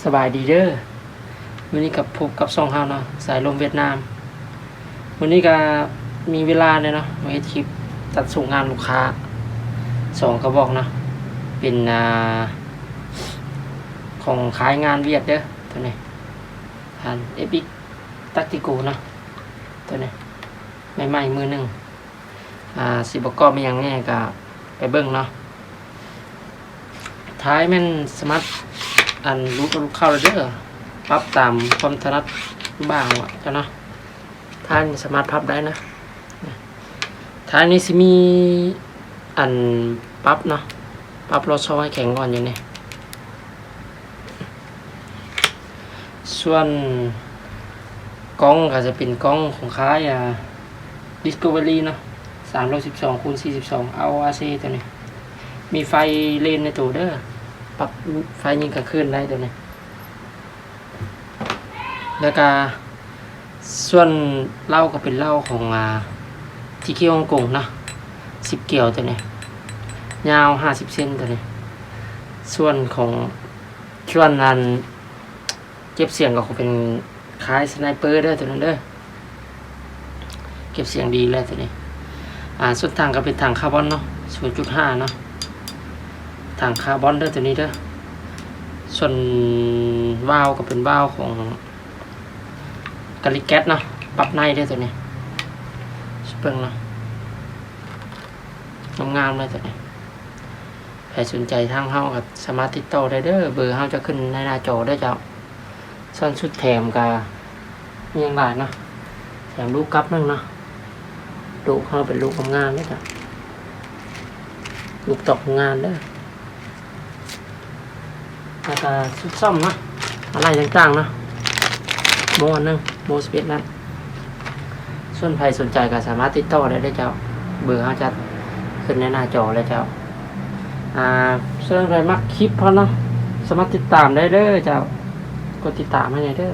ສະບາຍດີເດີ ມື້ນີ້ກໍພົບກັບຊ່ອງເຮົາເນາະ ສາຍລົມຫວຽດນາມ. ມື້ນີ້ກໍມີເວລາແດ່ເນາະ ມາເຮັດຄລິບຈັດສົ່ງງານລູກຄ້າສອງກະບອກເນາະ ເປັນ ອ່າ ຂອງຂາຍງານຫວຽດເດີ ໂຕນີ້ ອັນ ເອັຟເອັກ Tactical ເນາະ ໂຕນີ້ ໃໝ່ໆ ມືໜຶ່ງ. ອ່າ ຊິປະກອບອີ່ຫຍັງແດ່ກໍໄປເບິ່ງເນາະ. ທ້າຍແມ່ນສາມາດ ອັນ ຫຼຸດເອົາລູກເຂົ້າໄດ້ເດີ ປັບຕາມຄວາມຖະໜັດລູກບ້ານເຈົ້າເນາະ. ທ້າຍນີ້ສາມາດພັບໄດ້ນະ. ທ້າຍນີ້ຊິມີ ອັນ ປັບເນາະ ປັບລໍ້ຊໍໃຫ້ແຂງກ່ອນຢູ່ນີ້. ສ່ວນກ້ອງກໍຈະເປັນກ້ອງຂອງຄ້າຍ ອ່າ Discovery ເນາະ ສາມຮ້ອຍສິບສອງຄູນສີ່ສິບສອງ RORC ໂຕນີ້ ມີໄຟເລນໃນໂຕເດີ ປັບໄຟຍິງກາງຄືນໄດ້ໂຕນີ້. ແລ້ວກະສ່ວນເຫຼົ້າກໍເປັນເຫຼົ້າຂອງ ອ່າ ທີເຄ ຮົງກົງເນາະ ສິບແກ້ວໂຕນີ້ ຍາວຫ້າສິບເຊັນໂຕນີ້. ສ່ວນຂອງ ສ່ວນອັນເກັບສຽງກໍເປັນຄ້າຍສະໄນເປີເດີໂຕນັ້ນເດີ ເກັບສຽງດີແລ້ວໂຕນີ້. ອ່າ ສ່ວນຖັງກໍເປັນຖັງຄາບອນເນາະ ສູນຈຸດຫ້າເນາະ ຖັງຄາບອນເດີໂຕນີ້ເດີ. ສ່ວນວາວກໍເປັນວາວຂອງກາລິແກັດເນາະ ປັບໃນເດີໂຕນີ້ ເບິ່ງເນາະ ງາມໆເລີຍໂຕນີ້. ໃຜສົນໃຈທາງເຮົາກໍສາມາດຕິດຕໍ່ໄດ້ເດີ ເບີເຮົາຈະຂຶ້ນໃນໜ້າຈໍເດີເຈົ້າ. ສ່ວນຊຸດແຖມກໍມີຫຍັງຫຼາຍເນາະ ແຖມລູກກັບໜຶ່ງເນາະ ລູກເຮົາເປັນລູກງາມໆເດີເຈົ້າ ລູກຕອກງາມເດີ. ແລ້ວກໍຊຸດສ້ອມເນາະ ອາໄຫຼ່ຕ່າງໆເນາະ ໂມ່ອັນໜຶ່ງ ໂມ່ສິບເອັດນັ້ນ. ສ່ວນໃຜສົນໃຈກໍສາມາດຕິດຕໍ່ໄດ້ເດີເຈົ້າ ເບີເຮົາຈະຂຶ້ນໃນໜ້າຈໍເລີຍເຈົ້າ. ອ່າ ສ່ວນໃຜມັກຄລິບເຮົາເນາະ ສາມາດຕິດຕາມໄດ້ເດີເຈົ້າ ກົດຕິດຕາມໃຫ້ແດ່ເດີ.